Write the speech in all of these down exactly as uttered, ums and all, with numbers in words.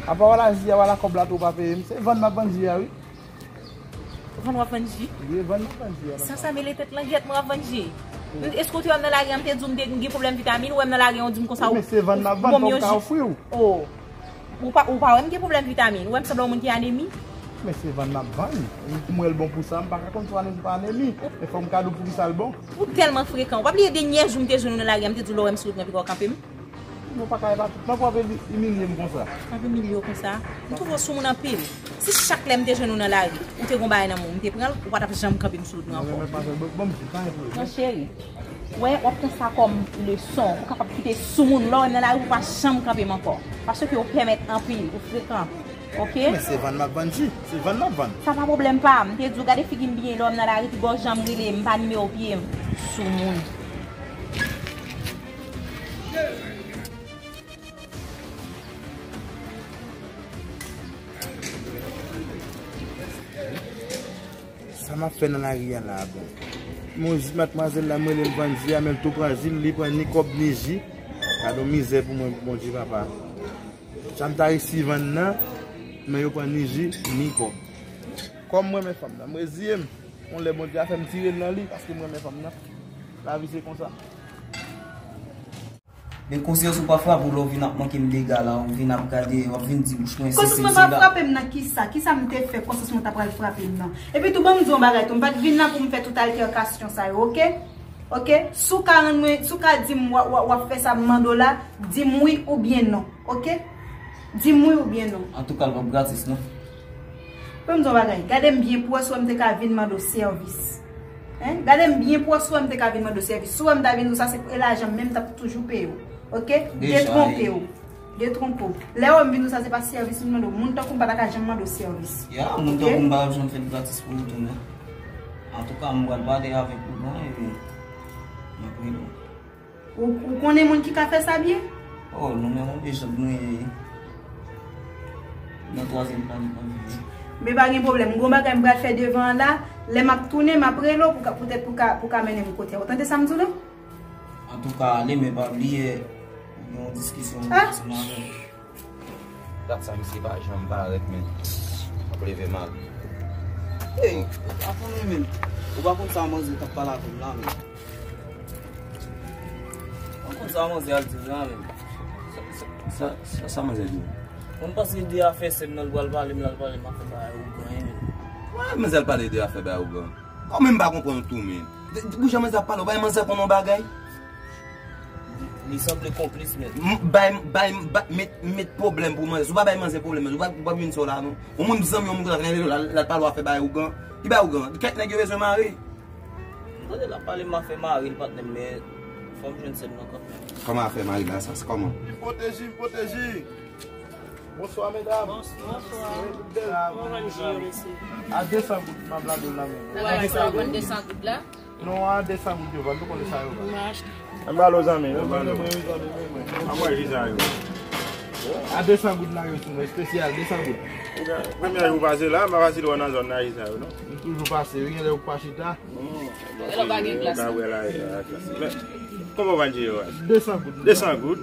Apa w ala ji a, w ala kòb la tou, w pa peye m. Se vann m ap vann ji a, wi. Vann w ap vann ji? Wi, vann m ap vann ji a. Sa sa mele tèt langyèt mwen ap vann ji. Èske w te wè m nan lari a, m te di w m te gen pwoblèm vitamin, ou wè m nan lari a, w di m konsa. Men se vann m ap vann, fò m ka ofri w. Oh. Ou pa, ou pa wè m gen pwoblèm vitamin, ou wè m sanble yon moun ki anemi. Men se vann m ap vann. M wè l bon pou sa, m pa ka konn si w anemi ou pa anemi. Men fò m ka di w poukisa l bon. Ou tèlman frekan. W pa bliye dènyè jou m te jwenn ou nan lari a, m te di w lè w wè m sou wout mwen, piga w kanpe m. Mwen pa ka epa tout tan pou w ap imilye m konsa. Ap imilye w konsa? M twouve w soumoun anpil. Si chak lè m te jwenn ou nan lari, ou te gon bagay nan men w, m te pran l, ou pa t ap janm kanpe m sou wout mwen ankò. Mwen menm, mwen pa fè bon, bon, m pa gen pwoblèm. Non, cheri. Wè, w ap pran sa kòm leson. Ou kapab kite soumoun. Lè w wè m nan lari, ou pa janm kanpe m ankò. Paske w pèmèt anpil, ou frekan. Oke? Men se vann m ap vann, ji. Se vann m ap vann. Sa pa pwoblèm pa m. M te di w, gade figi m byen, lè w wè m nan lari, piga w janm rele m, m pa nimewo pye m. Soumoun. Sa m ap fè nan lari a la, bon. Mon ji, madmwazèl la, m rele l vann ji a, men l tou pran ji l, li pran ni kòb, ni ji. Gade yon mizè pou mwen, Bondye, papa. Sa m ta resi vann nan, men yo pran ni ji, ni kòb. Kòm m renmen fanm nan, m reziye m. Yon lè Bondye a fè m tire l nan li, paske m renmen fanm nan. Lavi se konsa. Men konsyans ou pa frape w lè w vin ap manke m dega la, w vin ap gade, w ap vin di bouch mwen sesi, sela. Konsyans mwen pa frape m nan kisa? Kisa m te fè konsyans mwen ta pral frape m nan? Epi tou, ban m di w yon bagay tou, m pa t vin la pou m fè tout altèkasyon sa yo, oke? Oke? Si w ka rann mwen, si w ka di m w a, w a, w ap fè sa m mande w la, di m wi oubyen non, oke? Di m wi oubyen non. Antouka, l p ap gratis, non. Ban m di w yon bagay, gade m byen pwès, w wè m te ka vin mande w sèvis. Hein? Gade m byen pwès, w wè m te ka vin mande w sèvis. Si w wè m ta vin di w sa, se pou lajan m menm m t ap toujou peye w. Oke? Detwonpe w. Detwonpe w. Lè w wè m vin di w sa, se pa sèvis m mande w. Moun tankou m pa ta ka janm mande w sèvis. Ya, moun tankou m pa ap janm fè l gratis pou ou tou, men. Antouka, m pral pale avèk ou, bon, epi m ap rele w. Ou, ou konnen moun ki ka fè sa byen? Oh, nou menm on de jòb nou ye nan twazyèm planèt nan viv. Men pa gen pwoblèm. Gon bagay m pral fè devan an la. Lè m ap tounen, m ap rele w pou ka, poutèt pou ka, pou ka mennen m kote a. Ou tande sa m di w la? Antouka, ale, men pa bliye, gen yon diskisyon ansanm avè m. Dat sa misye pa janm parèt, men. M ap leve mal. Ey, ou pa konnen, men. Ou pa konn sa manzè t ap pale avè m la, men. Ou konn sa manzè al di m la, men. Sa, sa, sa, sa manzè di w? Mwen panse de afè sè m nan l pral pale m, l al pale m afè bagay ougan, men. Wè, manzè al pale de afè bagay ougan. Kòman m pa konprann ou tou, men? De, de, pou jan manzè ap pale, ou bay manzè konn yon bagay? Li, li sanble konplis, men. M, bay, bay, ba, met, met pwoblèm pou manzè. Si w pa bay manzè pwoblèm, men, ou pa, ou pa vin sa w la, non. Yon moun zanmi yon moun konsa vin rele w, l al, l al pale w afè bay ougan. Ki bay ougan? Kèk nèg yo bezwen mare. M tande l ap pale m afè mari l, patnè m, men fò m jwenn sè m nan kanmenm. Kòman afè mari la, sa, se kòman? Pwoteji, pwoteji. Bonswa, medam. Bonswa. Kòman vann ji yo, mesye? A de san goud, m ap lage l nan men nou. Wè, sa w vann de san goud la? Non, a de san goud yo vann, nou konnen sa yo vann. M achte. Ann ba lo zanmi yo. Ann ba lo. Ann ba lo zanmi yo. A de san goud la yo sou mwen, espesyal, de san goud. Premye jou pase la, m pa fasil wè nan zòn nan sa yo, non. M toujou pase, wi, genlè ou pa chita. Genlè ou pa gen glas, non. Men, kòman w vann ji yo a? De san goud. De san goud?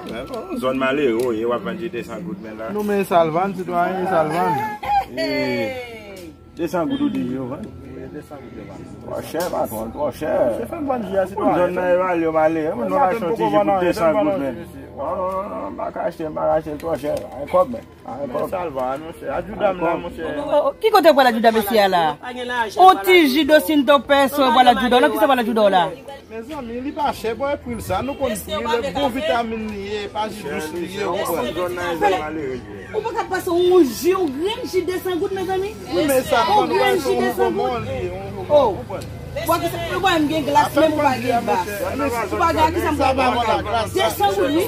Men bon, zòn malere w ye, w ap vann ji de san goud, men la. Nou, men sa l vann, sitwayen, sa l vann. Hey! De san goud ou di yo vann? Wi, de san goud yo vann. Twò chè, patwon, twò chè. Se fè m vann ji a, sitwayen. Zòn nan evalye w malere, moun pa ka achte yon ti ji pou de san goud, men. Non, non, non, non, m pa ka achte, m pa ka achte l twò chè. Ay kòb, men. Men sa l vann, monchè. Adjouda m la, monchè. Oh, ki kote w pral adjouda mesye a la? On ti ji do sintopè, sa w pral adjouda w. Nan kisa w pral adjouda w la? Mezanmi, li pa chè, bò, e pri l sa. Nou konn pri l, bon vitamin li ye, pa ji dous li ye, ou konprann. Ou pa ka pase yon ji, yon grenn ji de san goud, mezanmi? Wi, men sa, yon grenn ji de san goud. Oh. Ou pa gen, ou pa gen glas, menm ou pa gen bas. Ou pa gen, kisa m pral ba w? De san goud, wi.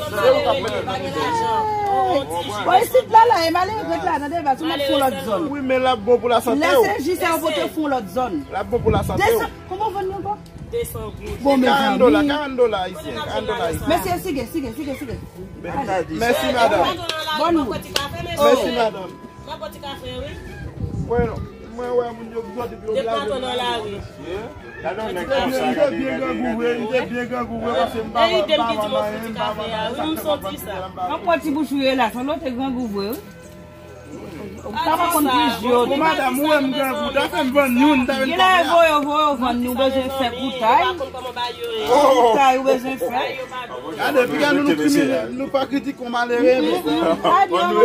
Bon, isit la, la, e malere ret la nan deba, sou mèt fon lòt zòn. Wi, men l ap bon pou lasante w. Lè se ji sa yo pote fon lòt zòn. L ap bon pou lasante w. De san, kòman w vann li ankò? De san goud. Bon, mezanmi. Karant dola, karant dola ayisyen, karant dola ayisyen. Mesye, sige, sige, sige, sige. Mèsi, madanm. Bonn wout. Mèsi, madanm. Mwen, mwen wè moun yo sòti pou yo blaze. Gade yon nèg konsa, gade, gade, gade. M te byen grangou vre, m te byen grangou vre, paske m pa vann, m pa vann anyen, m pa vann anyen, sa k ap pase a. Anpwen ti bouch ou ye la, sanble w te grangou vre, wi. Ou pa konn plis yo. Bon, madanm, ou wè m grangou, ta fè m vann youn, ta vin. Genlè voye yo, voye yo vann, nou bezwen fè koutay. Koutay ou bezwen fè. Gade, piga nou, nou kriminèl, nou pa kritike yon malere.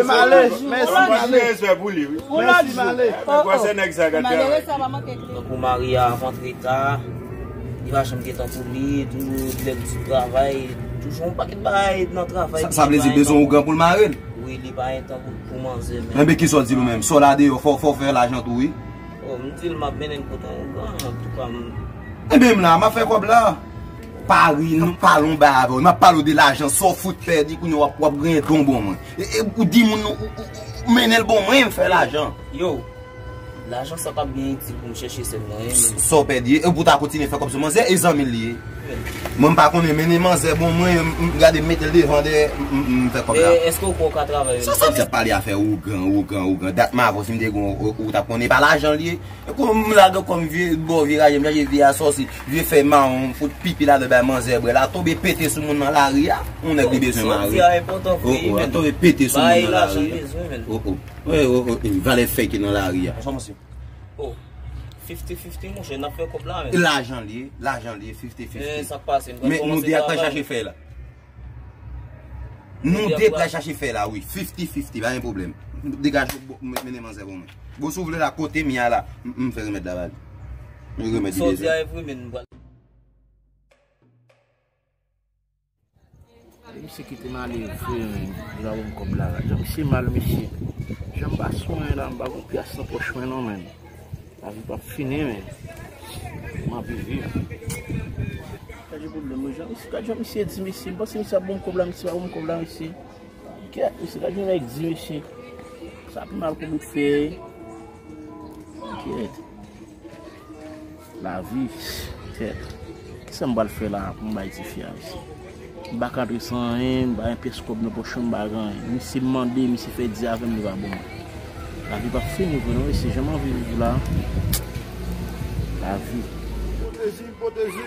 Male, mèsi, male. Mèsi, male. Malere sa pa manke. Tankou Maria rantre ta, li pa janm gen tan pou li, toujou lè l sou travay, toujou yon pakèt bagay nan travay. Sa, sa vle di bezwen ougan pou l mare l? Wi, li pa gen tan pou, pou manzè menm. Enben, kisa w di nou menm? Sò la deyò, fò, fò w fè lajan tou, wi. Oh, m di l m ap mennen l kote yon gran, antouka, m. Enben, m la, m ap fè kòb la. Pa ri, nou pale yon bagay avè w. M ap pale w de lajan, sa w fout pèdi, kounye a w ap, w ap griyen don bon mwen. E, e, ou di moun, ou, ou, ou mennen l bon mwen, m fè lajan. Yo, lajan sa p ap byen itil pou m chèche sè m nan, wi, men. Sa w pèdi, e pou ta kontinye fè kòb sou manzè, e zanmi l li ye. Mwen, m pa konnen, mennen manzè bon mwen, m, m gade m mete l devan dèyè, m, m, m fè kòb la. E èske w kwè w ka travay menm? Sa, sa w di ap pale afè ougan, ougan, ougan. Dat m avè w, si m te gen w, ou, ou t ap konnen, e pa lajan l ye. E kou m lage kò m vye bò vye raje, m chache vye asòsi, vye fèy mawon, m fout pipi ladan bay manzè bwè. La tonbe pete sou moun nan lari a, yon nèg li bezwen mare. Sa w di a enpòtan vre, wi, men. La tonbe pete sou moun nan lari a. Bagay lajan bezwen, men. Oh, oh. Wi, oh, oh, e valè fèy ki nan lari a. Sa w panse? Oh, fifty fifty, monchè, n ap fè kòb la, men. Lajan l ye, lajan l ye, fifty fifty. Men sa k pase, n pral kòmanse travay. Men nou de a pral chache fèy la. Nou de pral chache fèy la, wi. Fifty fifty, pa gen pwoblèm. Degaje w, mennen manzè pou mwen. Bon, si w vle la, kote m ye a la, m, m fè remèd la ba li. Yon remèd li bezwen. Sa w di a e vre, men, m pral. Misye kite m ale vre, men. Li pa ban m kòb la. Jan misye mal, mesye. Jan m pa swen la, m pa gon pyas nan pòch mwen non, men. Lavi p ap fini, men. M anvi viv. Gad yon pwoblèm, jan misye, gad jan misye di, mesye. M panse misye ap ban m kòb la, misye pa ban m kòb la, mesye. Kèt, mesye, gad yon nèg di, mesye. Sa pi mal pou bout fè. Kèt. Lavi, kèt. Kisa m pral fè la pou m bay tifi a, mesye? M pa ka antre san anyen, m pa gen pyès kòb nan pòch mwen, m pa gen anyen. Misye mande, misye fè di avè m, li pa ban mwen. Lavi p ap fini vre non, mesye, jan m anvi viv la. Lavi. Pwoteji m, pwoteji.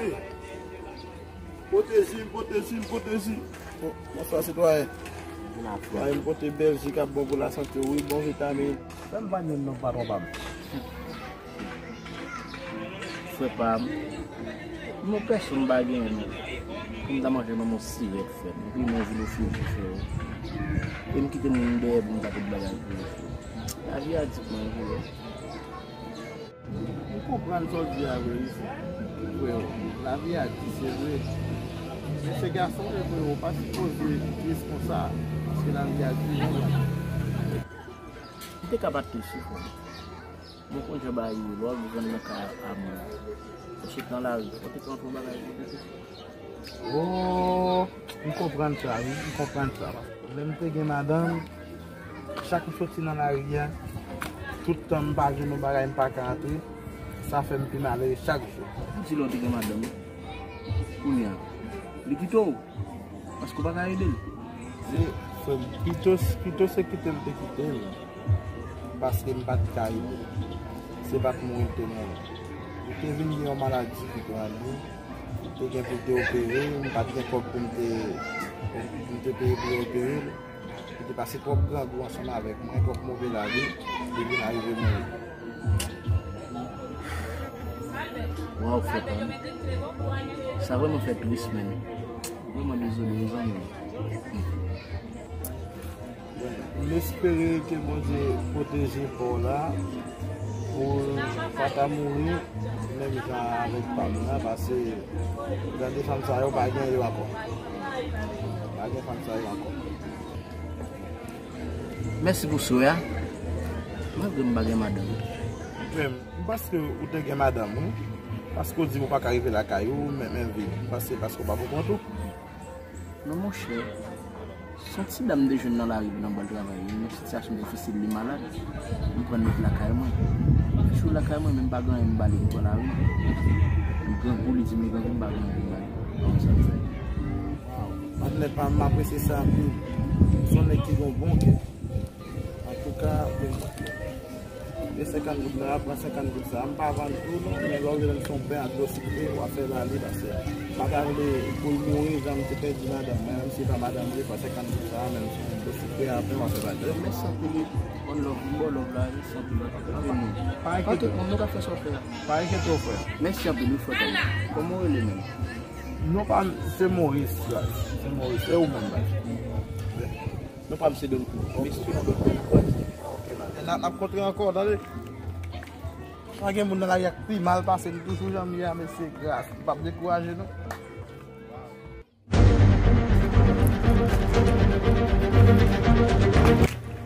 Pwoteji m, pwoteji m, pwoteji. Bon, bonswa, sitwayen. Sitwayen, m pote bèl ji k ap bon pou lasante w, wi, bon vitamin. Fè m vann youn non, patwon pa m. Frè pa m, non, pèsonn m pa genyen non. Pou m ta manje nan yon sirèt, frè m. Epi mwen vin ofri pou frè w. E m kite moun dèyè pou m ta pot bagay pou yo, frè. Lavi a di pou mwen, frè. M konprann sa w di a vre, wi, frè. Lavi a di, se vre. Men se gason w ye, frè, ou pa sipoze tris konsa, paske lavi a di, wi. M te ka pa t tris, wi, frè. Mwen konn jan bagay yo ye, lè w ap viv anndan kay a moun, ou sot nan lari, fò w te ka antre yon bagay pou tete. Oh, m konprann sa, wi, m konprann sa. Paske lè m te gen madanm, chak m soti nan lari a, tout tan m pa jwenn yon bagay, m pa ka antre, sa fè m pi malere chak jou. Ou di lè w te gen madanm, kounye a, li kite w? Paske w pa ka ede l. Se, frè m, pito, pito se kite l te kite l. Paske m pa t ka ede l. Se pa t mouri l te mouri. Li te vin gen yon maladi ki pran li. Li te gen pou l te opere, m pa t gen kòb pou m te, pou m te peye pou yo opere l. Li te pase twòp grangou ansanm avèk mwen, twòp move lavi, li vin arive mouri. Waw, frè pa m. Sa vrèman fè tris, men. Vrèman dezole, wi, zanmi m. M espere ke Bondye pwoteje pa w la, pou w pa ta mouri menm jan avèk pa m nan, paske jan de fanm sa yo pa gen yo ankò. Pa gen fanm sa yo ankò. Mèsi pou swè a. Malgre m pa gen madanm. Frè m, m panse ou te gen madanm, wi. Paske w di m ou pa ka rive lakay ou, men, men vi. M panse paske w pa pou kont ou. Non, monchè. Se yon ti dam m te jwenn nan lari pandan m pral travay. Li nan sitiyasyon difisil, li malad. M pran l met lakay mwen. Li sou lakay mwen, men m pa gen anyen m ba li pou pran lari. Li grangou, li di m li grangou, m pa gen anyen pou m ba li. Kòman sa m fè? Waw, patnè pa m, m apresye sa anpil. Se yon nèg ki gen yon bon kè. Antouka, E senkant goud la, pran senkant goud sa. M pa vann tou non, men lè w vin se yon pen a dlo sikre, w ap fè ba li, paske m pa ta vle pou l mouri, jan m te pèdi madanm mwen, menm si e pa madanm li, pran senkant goud sa, menm si yon dlo sikre a pen, w ap fè ba li. Mèsi anpil, one love, m ba w love la, mèsi anpil. Pa enkyete w. Tout moun, nou ka fè sa w fè a. Pa enkyete w, frè. Mèsi anpil, wi, frè pa m. Kòman w rele menm? Non pa m, se Moris, guys. Se Moris. E ou menm, guys? Non pa m se Don Kou. Mèsi. N ap, n ap kontre ankò, tande. Pa gen moun nan lari a k pi mal pase m toujou, jan m ye a, mesye, gras. M p ap dekouraje, non.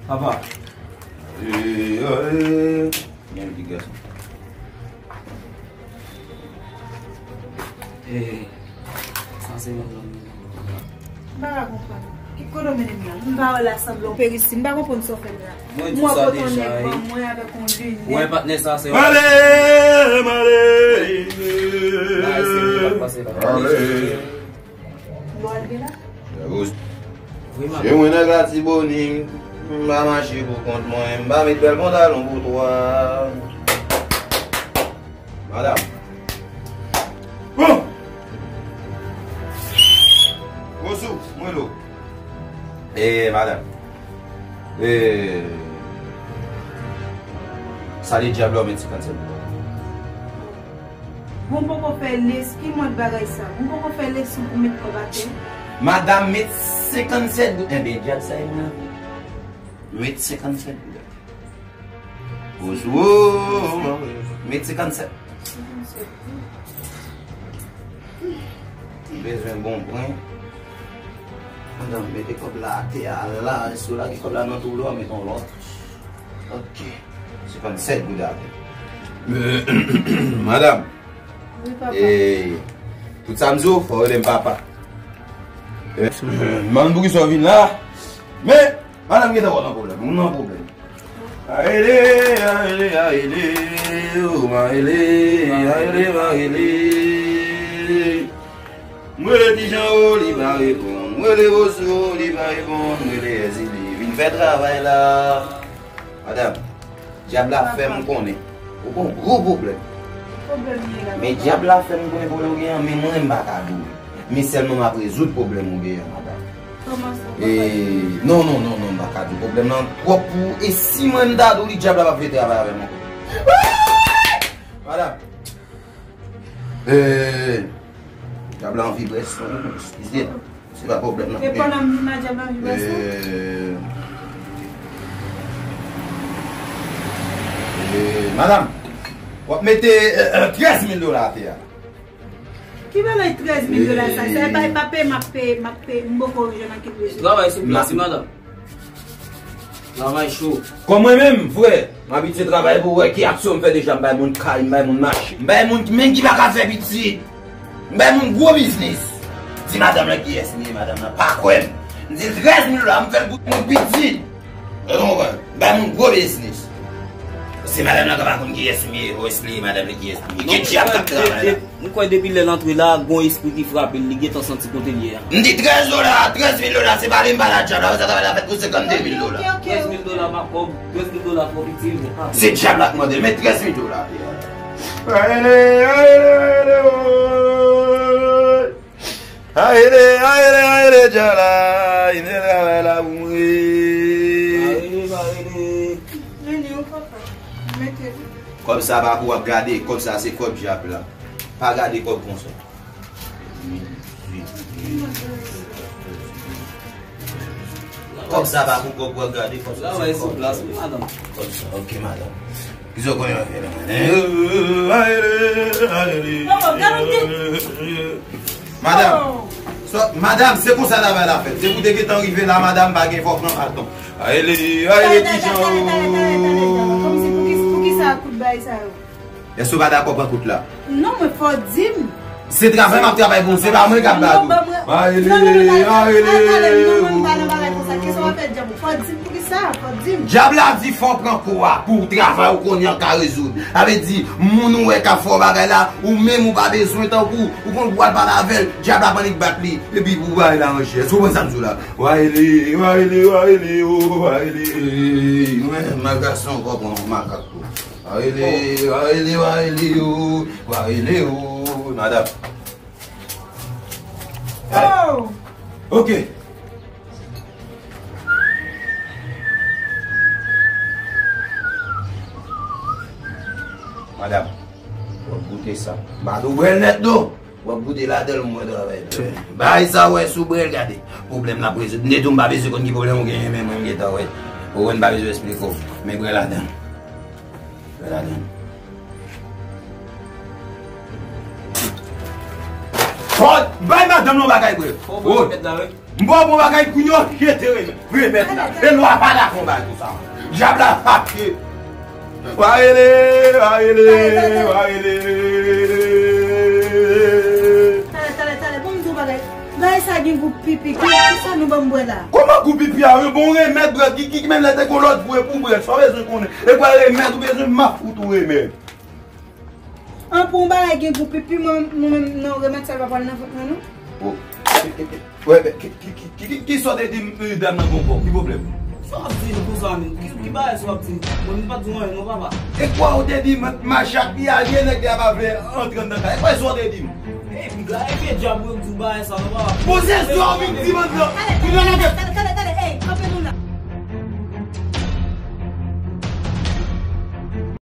Papa. Eh, eh, eh. Gen yon ti gason. Eh, sa se yon lòm. M pa ka konprann. Ki kote w mennen m la? M pa wè la sanble yon peris fi. M pa konprann sa w fè m la. Mwen di w sa deja, wi. Mwen pote yon nèg ban mwen avèk yon linèt. Ou wè patnè sa se yon. Male, male. Bagay serye k ap pase la. Male. Lò al gen la? Se mwen nèg Latibonit, m pa mache pou kont mwen, m pa met bèl pantalon pou twa. Madam. Bon. Wosou, mwen lo. E, madam. E, sa li dyab la w met senkant sèt. Bon, poko fè les, ki mòd bagay sa? Bon, poko fè leson pou met kòb atè? Madam, met senkant sèt goud. Enben, dyab sa e mwen. Met senkant sèt goud atè. Bonjou. Met senkant sèt. M bezwen bon pwen. Madam, mete kòb la atè a la. Si w lage kòb la nan twou la, w met yon lòt. Ok. Senkant sèt goud avè. Madam. Wi, papa. E, tout sa m di w, fò w rele m papa. E, m pa konn poukisa w vin la. Men, madam gentan wè w nan pwoblèm. Ou nan pwoblèm. Ayele, ayele, ayele, o mayele, ayele, mayele. M rele Ti Jan o, li pa reponn. M rele Woso, li pa reponn. M rele Èzili, vin fè travay la. Madam, dyab la fè m konnen ou gon gwo pwoblèm. Ki pwoblèm li ye la, papa? Men dyab la fè m konnen pwoblèm ou genyen an, men mwen m pa ka di w. Men sèlman m ap rezoud pwoblèm ou genyen an, madam. Kòman sa, papa? E, non, non, non, non, m pa ka di w. Pwoblèm nan twòp pou ou. E si mwen m ta di w li, dyab la p ap vle travay avè m ankò. Madam. E, dyab la anvi brès mwen, eskize. Se pa pwoblèm nan. E pandan m di madyam nan vibwasyon? E, e, madam, w ap mete, e, e, trèz mil dola atè a. Ki bagay trèz mil dola sa? Sa e pa, e pa peye m ap peye, m ap peye, m poko jwenn ankenn rezilta. Travay sou plas, wi, madam. Travay cho. Kòm mwen menm, frè, m abitye travay pou wè ki aksyon m fè deja. M bay moun kay, m bay moun machin, m bay moun menm ki pa ka fè pitit. M bay moun gwo biznis. Di madanm lan kiyès m ye, madanm lan pa kwè m. M di l trèz mil dola, m fè l pou moun pitit. Ou konprann? M bay moun gwo biznis. Se madanm lan ki pa konn kiyès m ye, ou esplike madanm li kiyès m ye. Ki dyab k ap travay la? M kwè depi lè l antre la, gon espri ki frape l, li gentan santi kote l ye a. M di trèz dola, trèz mil dola, se pa li m pale a dyab la, sa travay la fèt pou senkannde mil dola. Ok, ok, ok. Trèz mil dola pa kòb, trèz mil dola twò piti, men pa. Se dyab la k mande l, men trèz mil dola. Ayele, ayele, ayele, oy. Ayele, ayele, ayele, dyab la, li te travay la pou mwen. Ayele, ayele. Vini, o papa. Mete. Kòb sa pa pou w ap gade, kòb sa se kòb dyab la. Pa gade kòb konsa. Kòb sa pa pou kòb, w ap gade kòb sa. Travay sou plas, wi, madanm. Kòb sa, ok, madanm. Kisa w konnen w ap fè la, madanm? Madanm, madanm, se konsa travay la fèt. Se pou te gentan rive la, madanm, pa gen fòk nan baton. Ayele, ayele, Ti Jan o. Kòmsi, poukisa, poukisa kout bagay sa yo? Èske w pa dakò pran kout la? Non, men fò w di m. Se travay m ap travay pou ou, se pa mwen k ap bat ou. Ayele, ayele, ayele. Fò w di m poukisa, fò w di m. Dyab la di fò w pran kou a pou travay ou konnen an ka rezoud. Sa vle di, moun ou wè k ap fè w bagay la, ou menm ou pa bezwen tankou, ou konn pral pale avè l, dyab la pannik bat li, epi pou bagay la ranje. Èske w konprann sa m di w la? Ayele, ayele, ayele, o, ayele. Mwen, malgason, w konprann, makak. Wa rele, wa rele, wa rele yo, wa rele yo, madanm. Oh! Ok. Madanm, w ap goute sa. M pa di w bwè l nèt non. W ap goute ladan l, m wè travay la. Bagay sa w wè si w bwè l, gade. Pwoblèm la ap rezoud. M te di w m pa bezwen konn ki pwoblèm ou genyen, men mwen m gentan wè. Ou konn, m pa bezwen eksplike w. Men bwè ladan l. Bwè ladan l. Fò bay madanm nan bagay bwè. Fò w bwè remèd la, wi. M ba w bon bagay kounye a, jete remèd, remèd la. E lwa pa dakò bay konsa. Dyab la papye. Wa rele, wa rele, wa rele. Talè, talè, talè, bon, m di w bagay. Bagay sa gen gou pipi. Ki, ki sa nou ban m bwè la? Kòman gou pipi a? Wi, bon remèd, bwè. Ki, ki, ki menm lè te gon lòt bwè pou bwè. Sa w bezwen konnen. E bwè remèd, ou bezwen m ap fout ou remèd. An pou yon bagay gen gou pipi, mwen, mwen menm, non, remèd sa l pa pral nan vant mwen, non. Oh. Wè, men, ki, ki, ki, ki, ki, ki sa w te di m, eh, dam nan gon kò? Ki pwoblèm? Sa w ap di konsa menm? Ki, ki bagay sa w ap di? Mwen, m pa t di w anyen, non, papa. E kwa w te di m, mache ak li a, gen nèg li a pa vle antre anndan kay? E kwa sa w te di m? Epi, gade, e vye djab, mwen, m di w bagay sa, non, papa. Bon, se sa w vin di m anndan. Kounye a, nou gen